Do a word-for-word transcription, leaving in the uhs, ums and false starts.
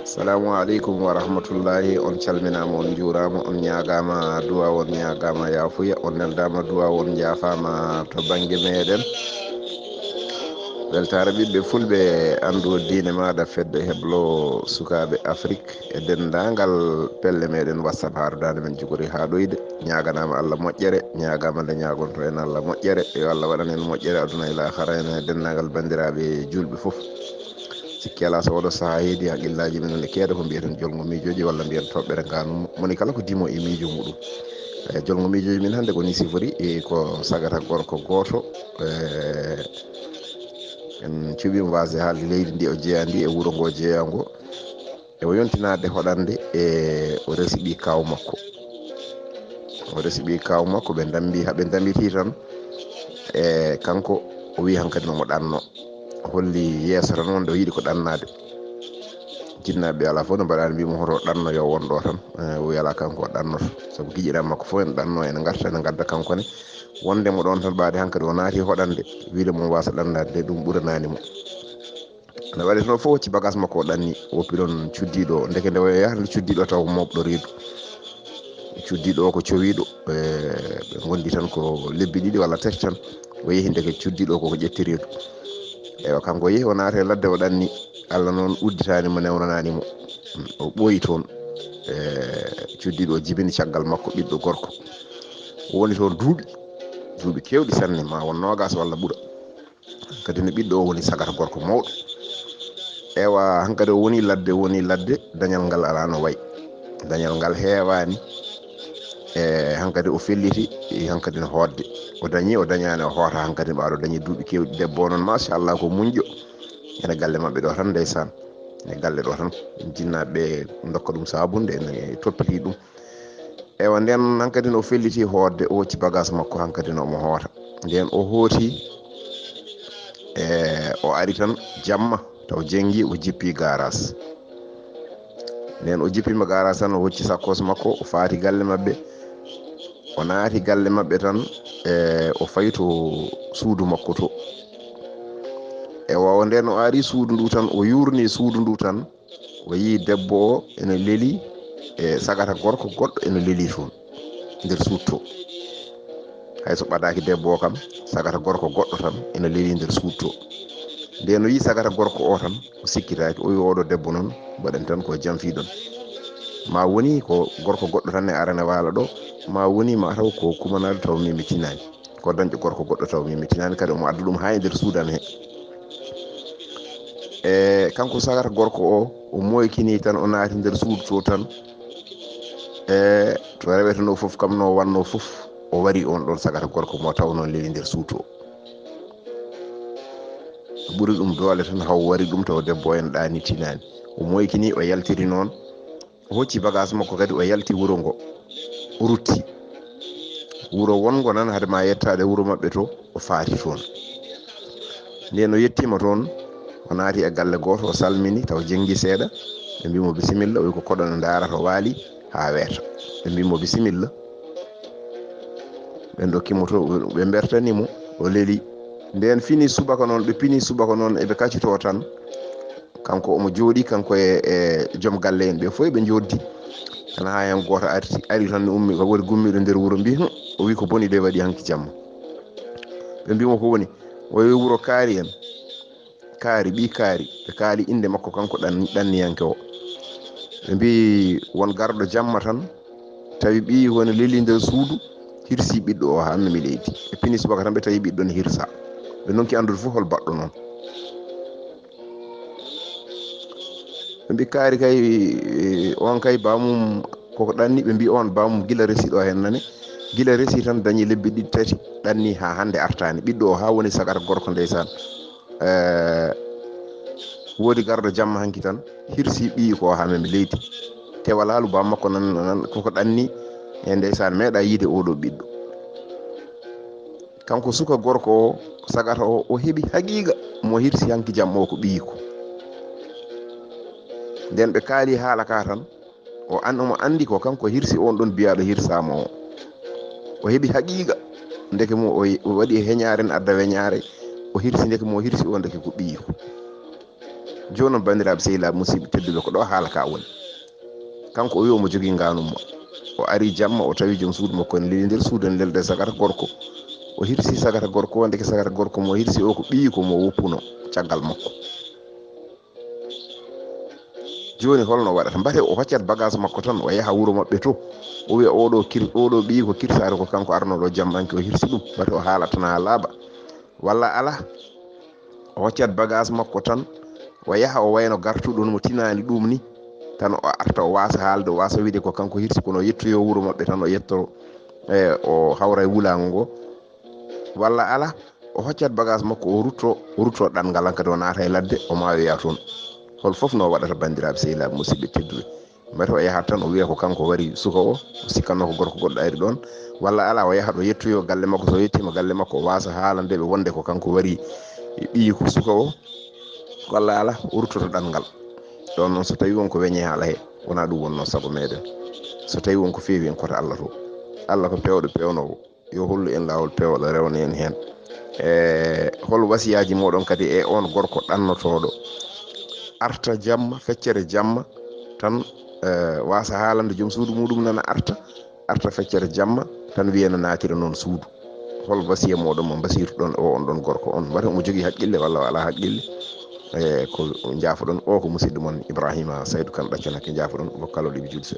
Assalamu aleykum wa rahmatullahi. On calminaama, on njuuraama, on ñaagaama duwaaw, on ñaagaama yaafuya, on neldaama duwaaw, on njaafaama to bannge meeɗen. Weltaare ɓiɓɓe fulɓe, anndu diine maaɗa, fedde heblo sukaaɓe Afrik e denndaangal pelle meeɗen WhatsApp, haa ɗo daande men jogori haa ɗoyde. Ñaaganaama Allah moƴƴere, ñaagaama nde ñaagonto en Allah moƴƴere. Yo Allah waɗan en moƴƴere aduna e laakara, en e denndaangal banndiraaɓe juulɓe fof. Sikki alaa, so oɗo sahaa heedi, haqqillaaji men ne keeda ko mbiyaten jolngo miijooji walla mbiyen toɓɓere ngaanum. Moni kala ko dimo e miijo muɗum. E jolngo miijooji min hannde ko ni sifori, e ko sagata gorko gooto, e en cuɓiima waasde haalde leydi ndi o jeyaa ndi e wuro ngo jeyaa ngo. E o yontinaade hoɗande, e o resi ɓii kaaw makko. O resi ɓii kaaw makko, ɓe ndambi, haa ɓe ndambitii tan, e kanko o wii hankadi no mo ɗanno. O holli yeeso tan wonde o yiɗi ko ɗannaade. Jinnaaɓe alaa fof no mbaɗaani mbiimo hoto ɗanno, yo won ɗo tan. E, o wii alaa, kanko o ɗannoto. Sabu giƴiraaɓe makko fof ene ɗanno, ene ngarta, ene ngadda kanko ne. Wonde mo ɗoon tan ɓaade hankadi o naati hoɗande, wiide mo waasa ɗannaade de, ɗum ɓuranaani mo. Nde waɗi tan o fof hocci bagage makko o ɗanni, o woppi ɗoon cuddiiɗo o. Ndeke nde o yahata nde cuddiiɗo taw ko mawɗo reedu. Cuddiiɗo o ko cowiiɗo, e, ɓe ngondi tan ko lebbi ɗiɗi walla tati tan. O yehi ndeke cuddiiɗo o ko, ko ƴetti reedu. Eywa, kanko o yehi o naati e ladde o ɗanni. Allah noon udditaani mo, newnanaani mo. O ɓooyi toon. E, cuddiiɗo o jibini caggal makko ɓiɗɗo gorko. O woni toon duuɓi, duuɓi keewɗi sanne, ma won noogaas walla ɓura. Hankadi ne ɓiɗɗo o woni sagata gorko mawɗo. Ewa, hankadi o woni ladde, woni ladde, dañal ngal alaa no wayi. Dañal ngal heewaani. E, hankadi o felliti, e, hankadi no hootde. O dañi, o dañaani, o hoota hankadi ɓaaɗo dañi duuɓi keewɗi. Debbo o noon, machallah, ko muñƴo. Ene galle maɓɓe ɗo tan, ndeysaan. Ene galle ɗo tan, jinnaaɓe ɓe ndokka ɗum saabunde, ene toppiti ɗum. Ewa, nden hankadi no felliti hootde, o hocci bagage makko hankadi no omo hoota. Nden o hooti, e, o ari tan jamma, taw jengi, o jippi garas. Nden o jippiima garas tan, o hocci sakkos makko, o faati galle maɓɓe. O naati galle maɓɓe tan, e, o fayi to suudu makko to. Ewa, o nden o ari suudu ndu tan, o yurni suudu ndu tan. O yii debbo o ene leli, e, sagata gorko goɗɗo ene leli toon nder suudu to. Hay so ɓadaaki debbo o kam, sagata gorko goɗɗo tan ene leli nder suudu to. Nden o yii sagata gorko o tan, o sikkitaaki, o wii, "Oɗo debbo noon, mbaɗen tan ko jam fii ɗon. Ma woni ko gorko goɗɗo tan ne arane waala ɗo, ma woni ma taw ko kumanaɗo taw mi, mi tinaani." Ko dañƴo gorko goɗɗo taw mi, mi tinaani, kadi omo adda ɗum haa e nder suudu am he. E, kanko sagata gorko o, o moykini tan, o naati nder suudu to tan. E, to reweteno fof kam no wanno fof, o wari on ɗon sagata gorko mo taw noon leli nder suudu o. Ɓuri ɗum doole tan, haw wari ɗum taw debbo en ɗaani tinaani. O moykini, o yaltiri noon. O hocci bagage makko kadi, o yalti wuro ngo. O rutti. Wuro wonngo nan hade ma yettaade wuro maɓɓe to, o faati toon. Nden o yettiima toon, o naati e galle gooto, o salmini, taw jenngi seeɗa. Ɓe mbii mo, "Bisimilla." O wi, "Ko koɗo no ndaarata, o waali haa weeta." Ɓe mbii mo, "Bisimilla." Ɓe ndokki mo to, ɓe mbertani mo, o leli. Nden fini subaka noon, ɓe pini subaka noon, eɓe kacitoo tan. Kanko omo jooɗii, kanko e, e joom galle en ɓe fof eɓe njooɗdi. Tan haa heen gooto arti, ari tan ne ummi, ko woni gummiiɗo nder wuro mbii, "Hum," o wii, "Ko boni de waɗi hanki jamma?" Ɓe mbii mo, "Ko woni?" O wii, "Wuro kaari en, kaari, ɓii kaari, ɓe kaali innde makko kanko ɗan-, ɗanniyanke o." Ɓe mbii, "Won garɗo jamma tan, tawi ɓiyiiko ne leli nder suudu, hirsi ɓiɗɗo o haa memi leydi." Ɓe pini subaka tan, ɓe tawi ɓiɗɗo ne hirsa. Ɓe ndonki anndude fof hol baɗɗo noon. Ɓe mbii, "Kaari kay, eh, on kay baamum koko ɗanni." Ɓe mbii, "On baamum gila resi ɗo heen nane, gila resi tan dañi lebbi ɗiɗi tati, ɗanni haa hannde artaani. Ɓiɗɗo o haa woni sagata gorko ndeysaan. Eh, woodi garɗo jamma hanki tan, hirsi ɓiyiiko o haa memi leydi. Te walaalu baam makko nan, nan koko ɗanni, e ndeysaan meeɗa yiide oɗo ɓiɗɗo." Kanko suka gorko o, sagata o, o heɓi haqiiqa mo hirsi hanki jamma o ko ɓiyiiko. Nden ɓe kaali haala ka tan, O an omo anndi ko kanko hirsi on ɗon biyaaɗo hirsaama o. O heɓi haqiiqa, ndeke mo o waɗi heñaare n adda weñaare, o hirsi ndeke mo hirsi o ndeke ko ɓiyiiko. Jooni noon banndiraaɓe sehilaaɓe musiɓɓe tedduɓe, ko ɗo haala ka woni. Kanko o wi omo jogii ngaanumma. O ari jamma, o tawi joom suudu makko ne leli nder suudu ne lelde sagata gorko. O hirsi sagata gorko o, ndeke sagata gorko mo hirsi o ko ɓiyiiko mo woppuno caggal makko. Jooni holno waɗata? Mbate o hoccat bagage makko tan, o yaha wuro maɓɓe to. O wiya oɗo kir-, oɗo ɓiyiiko kirsaare ko kanko arno ɗo jamma hanki o hirsi ɗum. Mbate o haala tan haa laaɓa. Walla alaa? O hoccat bagage makko tan, o yaha o wayno gartuɗo mo tinaani ɗum ni. Tan o arta o waasa haalde, o waasa wiide ko kanko hirsi, kono o yettoyo wuro maɓɓe tan, o yetto, e, o hawra e wulaango ngo. Walla alaa? O hoccat bagage makko, o rutto, o rutto ɗanngal han kadi o naata e ladde, o maayoya toon. Hol fof no waɗata banndiraaɓe sehilaaɓe musiɓɓe tedduɓe? Mbete o yahat tan o wiya ko kanko wari suka o, o sikkanno ko gorko goɗɗo ari ɗon. Walla alaa, o yahat o yettoyo galle makko, so o yettiima galle makko o waasa haalande ɓe wonde ko kanko wari ɓiyiiko suka o. Walla alaa, o ruttoto ɗanngal. Ɗon noon so tawi won ko weñe haala he, wonaa ɗum wonno sago meɗen. So tawi won ko feewi en kota Allah to. Allah ko peewɗo peewnoowo. Yo hollu en laawol peewɗo rewna en heen. E hol wasiyaaji mooɗon kadi e on gorko ɗannotooɗo? Arta jamma, feccere jamma tan, e, waasa haalande joom suudu muɗum nana arta, arta feccere jamma tan wiya na naatira noon suudu. Hol wasiya mooɗon mo mbasiytuɗon o on ɗon gorko on? Mbata omo jogii haqqille walla o alaa haqqille? E ko njaafoɗon o ko musidɗo mon Ibrahima Saydu Kan ɗaccana ke njaafoɗon ko kala ɗo ɓe juuɗi